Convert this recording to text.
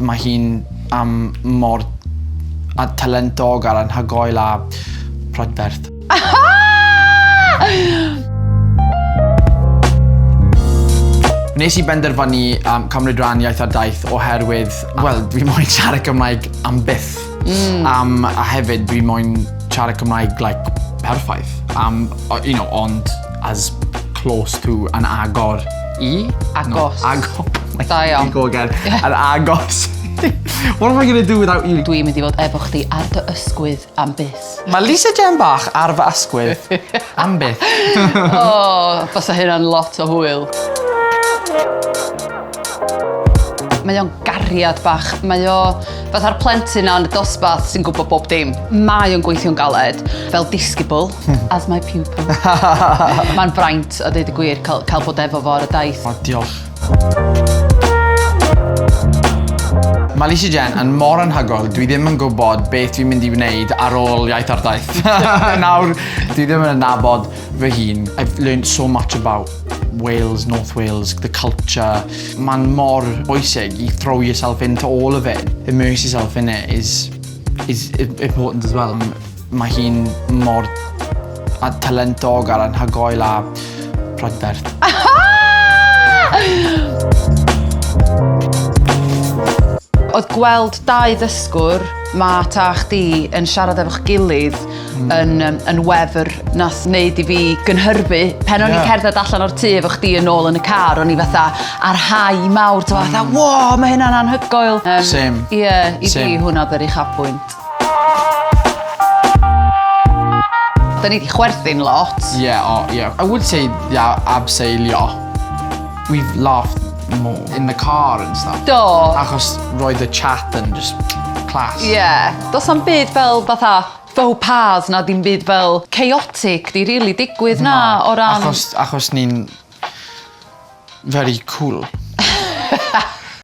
Mae hi'n am mor a talentog a'r anhygoel a prydferth. Wnes i benderfynu um, cymryd rhan Iaith ar Daith oherwydd, wel, dwi moyn siarad Cymraeg am byth. Mm. Um, a hefyd, dwi moyn siarad Cymraeg, like, perffaith. Um, you know, ond as close to an agor i. Agos. No, agor. Da iawn. Go again. An agos. What am I going to do without you? Dwi'n mynd i fod efo chdi ar dy ysgwydd am byth. Mae Lisa Jen bach ar fy ysgwydd am byth. O, oh, fysa hynna'n lot o hwyl. Mae o'n gariad bach. Mae o fatha'r plentyn 'na yn y dosbarth sy'n gwybod bob dim. Mae o'n gweithio'n galed fel disgybl, as my pupil. Mae'n fraint a deud y gwir cael, cael bod efo fo ar y daith. O, diolch. Mae Lisa Jen yn mor anhygoel, dwi ddim yn gwybod beth dwi'n mynd i wneud ar ôl Iaith ar Daith. Nawr, dwi ddim yn adnabod fy hun. I've learned so much about Wales, North Wales, the culture. Mae'n mor bwysig i throw yourself into all of it. Immerse yourself in it is, is important as well. Mae hi'n mor a talentog a'r anhygoel a prydferth. Oedd gweld dau ddysgwr, Mat a chdi, yn siarad efo'ch gilydd mm. yn, um, yn wefr nath wneud i fi gynhyrfu. Pen o'n i'n yeah. cerdded allan o'r tŷ efo chdi yn ôl yn y car, o'n i fatha ar high mawr, ti'n fatha, mm. wow, mae hynna'n anhygoel. Um, Same. Ie, yeah, i Same. fi hwnna oedd yr uchafbwynt. Da ni wedi chwerthin lot. Yeah, oh, yeah. I would say, yeah, abseilio. We've laughed more in the car and stuff. Do. Achos roedd y chat yn just class. Yeah. Does am byd fel fatha faux pas na dim byd fel chaotic di really digwydd na, o ran... Achos, achos ni'n very cool.